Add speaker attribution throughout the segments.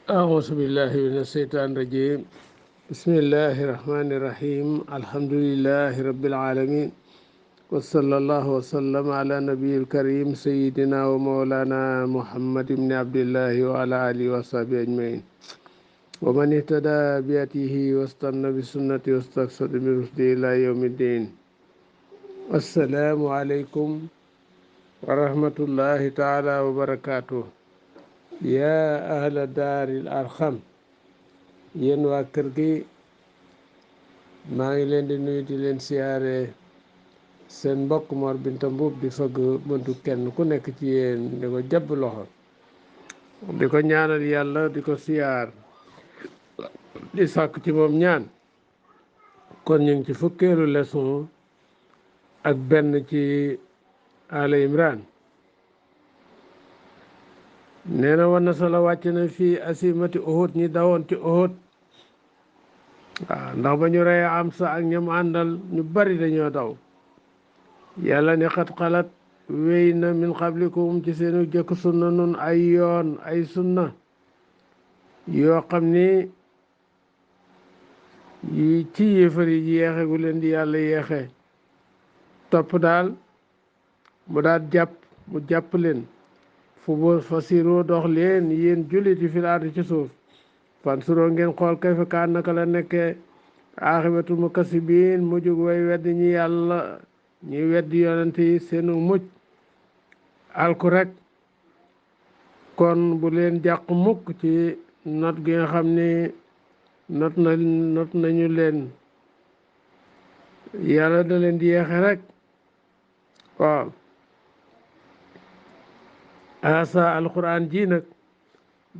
Speaker 1: أعوذ بالله من الشيطان الرجيم. بسم الله الرحمن الرحيم. الحمد لله رب العالمين، وصلى الله وسلم على نبي الكريم سيدنا ومولانا محمد بن عبد الله وعلى آله وصحبه أجمعين، ومن اهتدى بهديه واستنى بسنته واستقصد برشده إلى يوم الدين. السلام عليكم ورحمة الله تعالى وبركاته. يا أهل دار الأرخم، yéen waa kër gi maa ngi leen di nuyu di leen siyaare. seen mbokk Mor Binta Mbuub di fëgg mëntu kenn ku nekk ci yéen di ko jabb loxo, di ko ñaanal yàlla, di ko siyaar, di sàkk ci moom ñaan. kon ñu ngi ci fukkeelu leçon ak benn ci Ala Imran. nee na war na sala wàcc na fii asimati Uhud, ñi dawoon ci Uhud. waaw ndax ba ñu rey am sa ak ñoom àndal ñu bari dañoo daw. yàlla ni xat xalat wéy na min xablikum ci seenu jëkk sunna nun ay yoon ay sunna yoo xam ni yi ci yéefar yi yeexe gu leen di yàlla yeexe. topp daal mu daal mu jàpp leen fu bo fasiroo dox leen yéen julliti fil ardi ci suuf. fan suroo ngeen xool kay fa kaan naka la nekkee aaxibatul mukasibiin mujjug way weddi ñi yàlla ñuy weddi yonent yi seenu mujj alku rek. kon bu leen jàq mukk ci not gi nga xam ni not nañu leen. yàlla da leen di yeexe rek. waaw asa alquran ji nag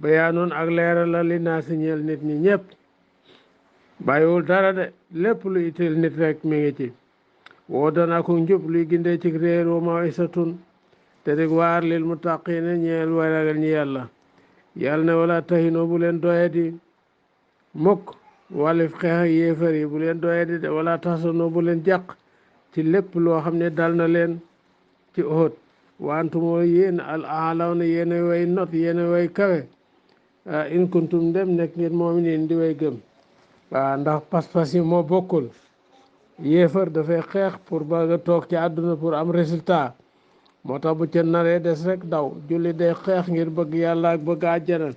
Speaker 1: bayaanoon ak leeral la li naa si ñeel nit ñi ñëpp, bàyyiwul dara de. lépp lu itteel nit rek mi ngi ci. woo dana ko njub luy gindee ci réer wa mawisatun te dig waar lil muttaqina ñeel way ragal ñi yàlla. yàlla ne wala tahinoo bu leen doyadi mukk wàllif xeex ak yéefar yi, bu leen doyadi de. wala taxsanoo bu leen jàq ci lépp loo xam ne dal na leen ci Uhud. wantumoo yéen al aalaw na yéen way not yéen way kawe. in kuntum dem nekk ngeen mu'miniin di way gëm. waaw ndax pas-pas yi moo bokkul. yéefar dafay xeex pour bëgg a toog ci àdduna pour am résultat, moo tax bu ca naree des rek daw. julli day xeex ngir bëgg yàlla ak bëgg àjjana.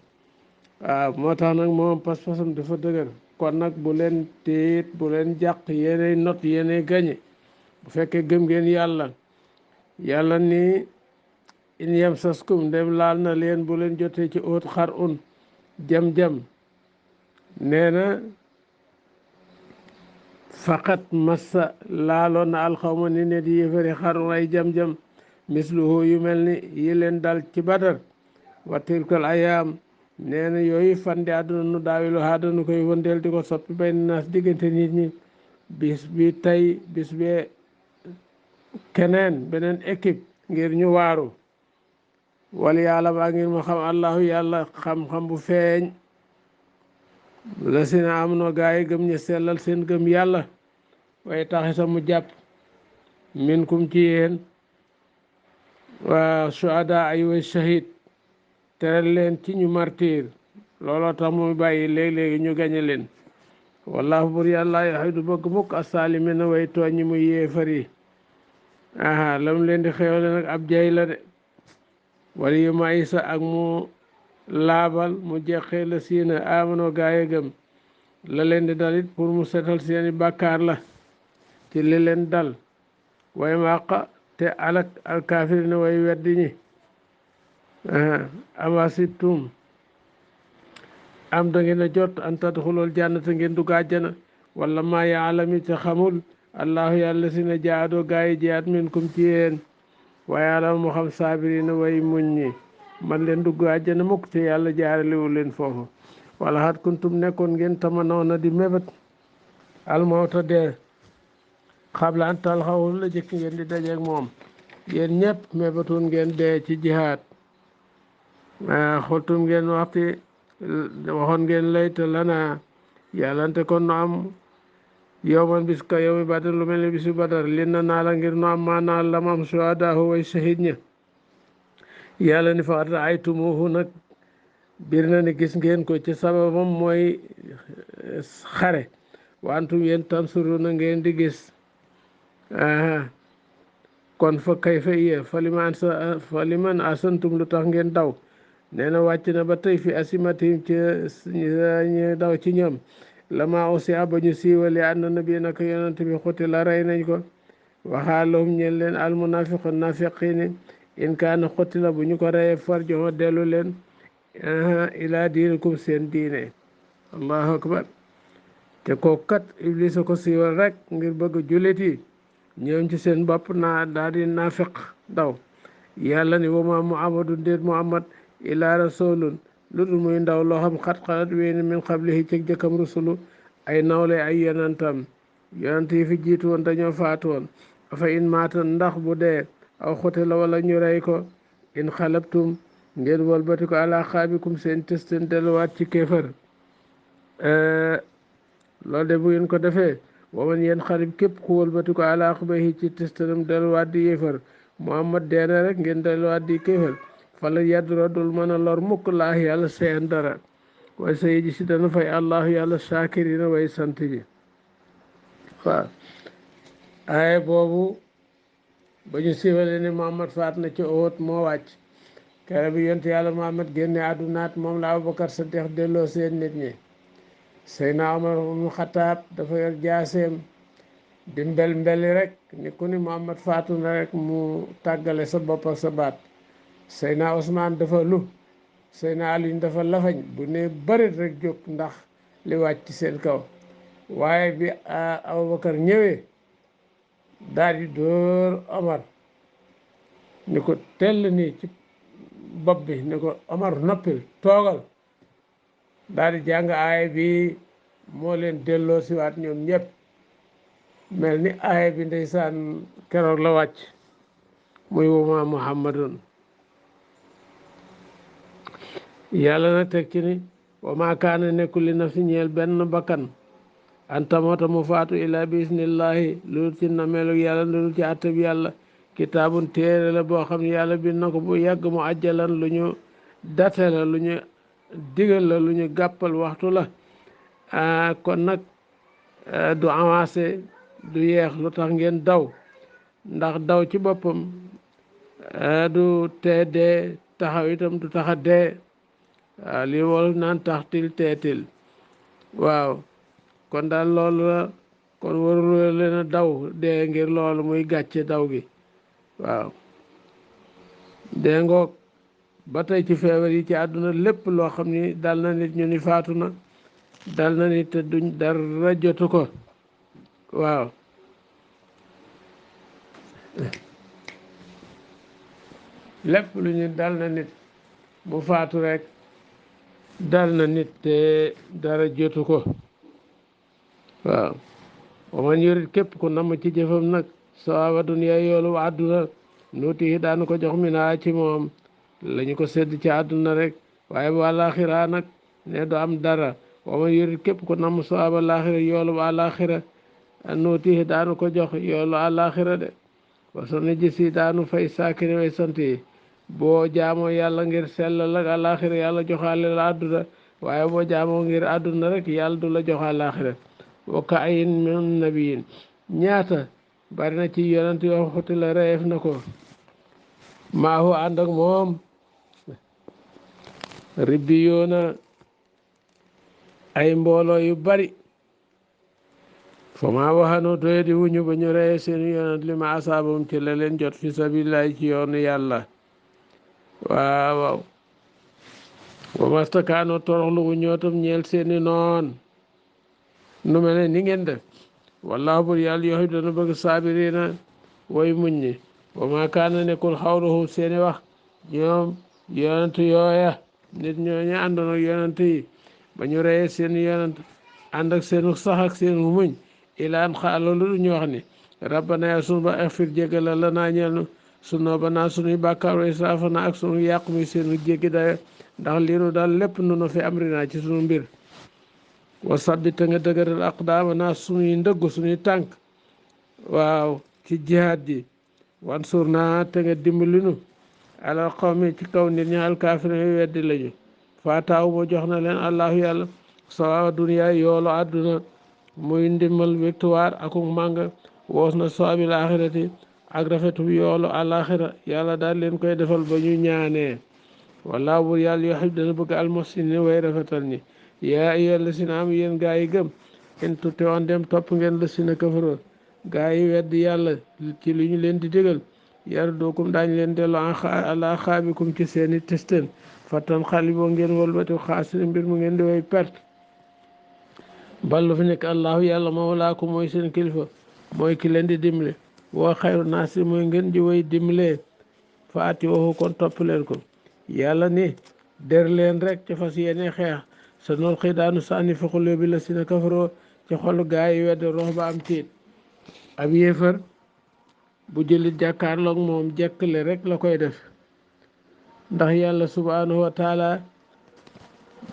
Speaker 1: waaw moo tax nag moom pas-pasam dafa dëgër. kon nag bu leen tiit, bu leen jàq, yéenay not yéenay gañe bu fekkee gëm ngeen yàlla. yàlla ni in yamsaskum ndem laal na leen bu leen jotee ci óot xar un jam-jam. nee na faqat massa laaloon na alxawma ni ne di yéefari xar un ay jam-jam misluhu yu mel ni yi leen dal ci Badar. wa tilkal ayaam nee na yooyu fande àdduna nu daawilu haa danu koy wëndeel di ko soppi bay naas diggante nit ñi. bis bi tey bis bee keneen beneen équipe ngir ñu waaru. wala yàlla baa ngir ma xam allahu yàlla xam-xam bu feeñ la si na am no gaa yi gëm ñu sellal seen gëm yàlla. waaye taxita mu jàpp min kum ci yéen waa suada ay way shahid teral leen ci ñu martir. looloo tax mu bàyyi léegi-léegi ñu gañe leen. wallahu bur yàlla yaxay du bëgg mukk asaalimiina way tooñ ñi muy yéefar yi. aha lam leen di xéewale nag ab jay la de. wala yu ma isa ak mu laabal mu jeqee la siina amanoo gaay gëm. la leen di dal it pour mu setal seeni bàkkaar la ci li leen dal. way màqa te alak alkaafirina way weddi ñi. amasibtum am da ngeen a jot an tadxulul jannata ngeen dugg àjjana. wala maa yaalami te xamul allahu yàlla si na jaadoo gaa yi jiyaat minkum ci yéen. waaye yàlla mu xam saabirina way muñ ñi man leen dugg àjjana mukk te yàlla jaaraliwu leen foofu. wala xat kuntum nekkoon ngeen tamanaw na di mébét almawta dee xabla an talxawu la jëkk ngeen di dajeeg moom. yéen ñëpp mébétoon ngeen dee ci jihaad. xultum ngeen waxoon ngeen layta lana yàllante kon nu am yowman bis ka yow mi badar lu mel ni bisu badar lin na naa la ngir nu am maa naa la mam suhadaahu way shahid ña. yàlla ni fa ay tumuhu nag bir na ni gis ngeen ko ci sababam mooy xare wantum yéen tansuru na ngeen di gis kon fa kay fa iya fa liman asantum lu tax ngeen daw nee na wàcc na ba tey fi asimatim ci ñu daw ci ñoom lama aussi ba ñu siiwale ànd na bi naka yonent bi xuti la rey nañ ko waxaalahum ñeen leen almunafiqun nafiqini in kaana xuti la bu ñu ko reyee farjoxo dellu leen ila diinikum seen diine allahu akbar te kooku kat iblis a ko siiwal rek ngir bëgg jullit yi ñoom ci seen bopp naa daal di nafiq daw yàlla ni wama muhammadu déet muhammad ila rasulun lu dul muy ndaw loo xam xat-xalat wéeni min qablihi ci jëkkam rusulu ay nawle ay yonentam yonent yi fi jiitu woon dañoo faatu woon afa in maata ndax bu dee aw xuti la wala ñu rey ko in xalabtum ngeen walbati ko ala xaabikum seen testeen delluwaat ci kéefër loolu de bu ngeen ko defee waman yéen xalib képp ku walbati ko ala aqibaihi ci testenam delluwaat di yéefër muhammad deena rek ngeen delluwaat di kéefër fala yadra dul mën a lor mukk laahi yàlla seen dara waaye sa ji si dana fay allahu yàlla shaakirina way sant ji waaw aaye boobu ba ñu siiwale ni muhammad faat na ci Uhud moo wàcc kere bi yonent yàlla muhammad génne àddunaat moom la Abubakar Sadiq delloo seen nit ñi Seydina Omar mu Xataab dafa yor jaaseem di mbeli rek ni ku ni muhammad faatu na rek mu tàggale sa bopp ak sa baat Seydina Ousmane dafa lu Seydina Aliyu dafa lafañ bu ne bërit rek jóg ndax li wàcc ci seen kaw waaye bi Abubakar ñëwee daal di dóor Omar ni ko tell nii ci bopp bi ni ko Omar noppil toogal daal di jàng aaya bi moo leen delloo siwaat ñoom ñëpp mel ni aaya bi ndeysaan keroog la wàcc muy wama muhammadun yàlla na teg ci ni wama kaana nekkul li nafsi ñeel benn bakkan antamota mu faatu ila bismillahi lu dul ci nameelu yàlla lu dul ci àtte bi yàlla kitaabun téere la boo xam ne yàlla bind na ko bu yàgg mu ajjalan lu ñu date la lu ñu digal la lu ñu gàppal waxtu la kon nag du avancé du yeex lu tax ngeen daw ndax daw ci boppam du tee dee taxaw itam du taxa dee waaw li wolof naan taxtil teetil waaw kon daal loolu la kon waruloo leen a daw dee ngir loolu muy gàcce daw gi waaw dee ngoog ba tey ci feebar yi ci àdduna lépp loo xam ni dal na nit ñu ni faatu na dal na nit te duñ dara jotu ko waaw lépp lu ñu dal na nit mu faatu rek dal na nit te dara jotu ko waaw waman yorit képp ku namm ci jëfam nag sawaaba duniya yoolu àdduna nuuti yi daanu ko jox mi naa ci moom lañu ko sedd ci àdduna rek waaye bu àllaaxira nag ne du am dara waman yorit képp ku namm sawaaba laaxira yoolu àllaaxira nuuti yi daanu ko jox yoolu àllaaxira de wasana gis yi daanu fay saakiri way sant yi boo jaamoo yàlla ngir sellal ak àllaaxira yàlla joxaale la àdduna waaye boo jaamoo ngir àdduna rek yàlla du la jox àllaaxira wa ka ayin min nabiyin ñaata bari na ci yonent yoo xuti la reef na ko maahu ànd ak moom ribbi yoona ay mbooloo yu bari fa maa waxanoo doye di wuñu ba ñu reye seen yonent li ma asaabam ci la leen jot fi sabilillahi ci yoonu yàlla waaw wa mastakaanoo toroxlu wu ñootam ñeel seeni noon nu mel ne ni ngeen def wallaahu bur yàlla yoo xam dana bëgg saabiriina way muñ ñi wa maa kaana nekkul xawluhum seeni wax ñoom yonent yooya nit ñooñu àndoon ak yonent yi ba ñu reyee seen yonent ànd ak seenu sax ak seenu muñ ilaan xaalo lu ñu wax ni rabbana ya sunu ba axfir jéggala la naa ñeel nu sunoo ba naa sunuy bàkkaar wa israafa na ak sunu yàqu mi seenu jéggi dayo ndax lii nu daal lépp nu no fi amrinaa ci sunu mbir wa sabbi te nga dëgëral aqdaama naa sunuy ndëgg sunuy tànk waaw ci jihaad ji wan sur naa te nga dimbali nu alal xawmi ci kaw nit ñi alkaafiriina weddi lañu faataaw moo jox na leen allahu yàlla sawa duniya yoolu àdduna muy ndimmal victoire akuk màng woos na soobil axirati ak rafetu yoolu alaxira yàlla daal leen koy defal ba ñu ñaanee wallaahu bur yàlla yuhib dana bëgg almuhsinin way rafetal ñi yaa ayyuhal lazina am yéen gaa yi gëm in tuti'u dem topp ngeen lazina kafaroo gaa yi weddi yàlla ci li ñu leen di digal yardukum daañu leen delloo ala xaabikum ci seeni testeen fattan xali boo ngeen walbati xaasiri mbir mu ngeen di way perte ballu fi nekk allahu yàlla mawlaakum mooy seen kilifa mooy ki leen di dimbale woo xayru naasi mooy ngeen ji way dimbalee faati waxu kon topp leen ko yàlla ni der leen rek ca fas yéene xeex sa nool xëy daanu sànni fi xuloo bi la si na kafaroo ci xolu gaa yi wedd rox ba am tiit ab yéefar bu jëlit jàkkaarloog moom jekkle rek la koy def ndax yàlla subhanahu wa taala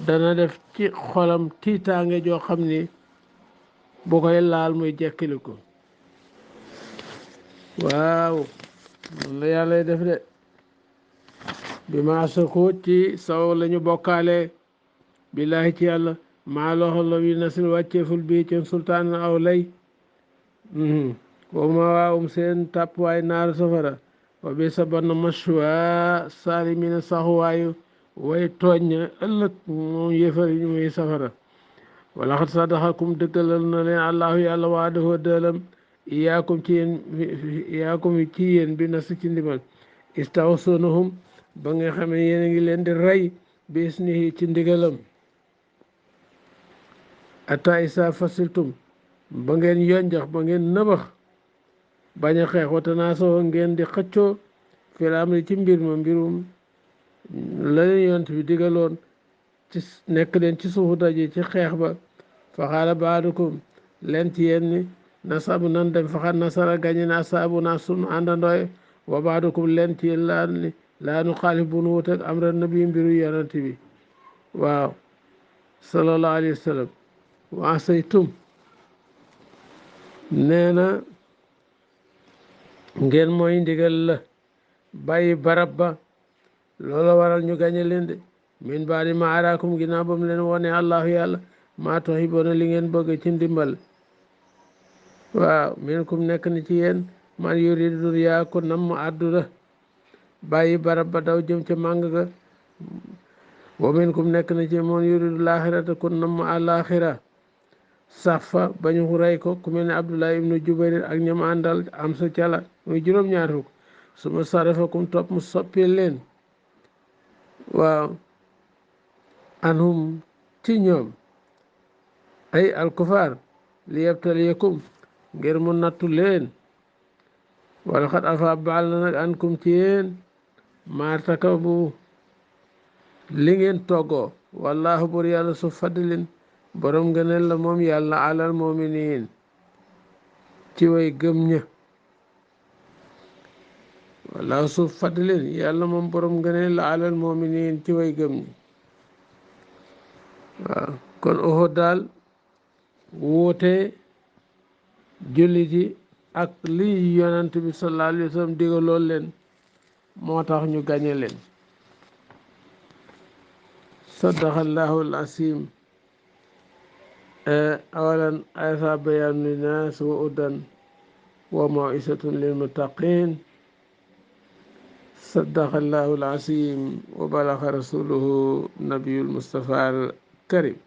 Speaker 1: dana def ci xolam tiitaange joo xam ni bu koy laal muy jekkili ko waaw noonu la yàlla def de bi ma saku ci saw lañu bokkaale billaahi ci yàlla maa loxo la wi nasil wàcceeful bii ci sultaan aw lay wama waawum seen tàppwaay naaru safara wa bi sa bann mashwa salimina saxuwaayu way tooñ ëllëg moom yéefar yi muy safara wala xat sadaxakum dëggalal na leen allahu yàlla waa dafa dëlam iyaakum ci yéen bi nas ci ndimal istawsunahum ba nga xam ne yéen a ngi leen di rey bi isnihi ci ndigalam ata isa fasiltum ba ngeen yonjax ba ngeen nëbax bañ a xeex watanaasoo ngeen di xëccoo fil amri ci mbir ma mbirum la leen yont bi digaloon ci nekk leen ci suufu daje ci xeex ba fa xaala baadukum leen ci yéen ni nasabu nan dem faxat nasara gañe na saabu na sunu àndandooy wa baadukum leen ci yéen laa nu xaalif bu nu wuteeg amra nabi mbiru yonent bi waaw sallallahu alayhi wa sallam wa saytum nee na ngeen mooy ndigal la bàyyi barab ba loola waral ñu gañe leen de min baadi ma araakum ginnaaw ba mu leen wone allahu yàlla maa tuhibbuuna li ngeen bëgg ci ndimbal waaw minkum nekk na ci yéen man yuridu dunya ko nam mu àdduna bàyyi barab ba daw jëm ca màng ga wa minkum nekk na ci man yuridu laaxirata ko nam mu àllaaxira sax fa bañu rey ko ku mel ne Abdullah ibnu Jubayr ak ñam àndal am sa cala muy juróom-ñaar fukk su ma sarafakum topp mu soppil leen waaw anhum ci ñoom ay alkufaar li yabtaliyakum ngir mu nattu leen wala xat afa baal na nag ankum ci yéen maartaka bu li ngeen toggoo wallahu bur yàlla su fadlin borom ngëneel la moom yàlla alal muminin ci way gëm ña wallahu su fadlin yàlla moom borom ngëneel la alal muminin ci way gëm ñi waaw kon Uhud daal wuute jullit yi ak li yonent bi sallallahu alayhi wa sallam digaloon leen moo tax ñu gañe leen sadaqallahu al-asim awalan aysa bayaanu linnaas wa hudan wa maw'izatun lilmuttaqin sadaqallahu al-asim wa balaga rasuluhu nabiyul mustafa al karim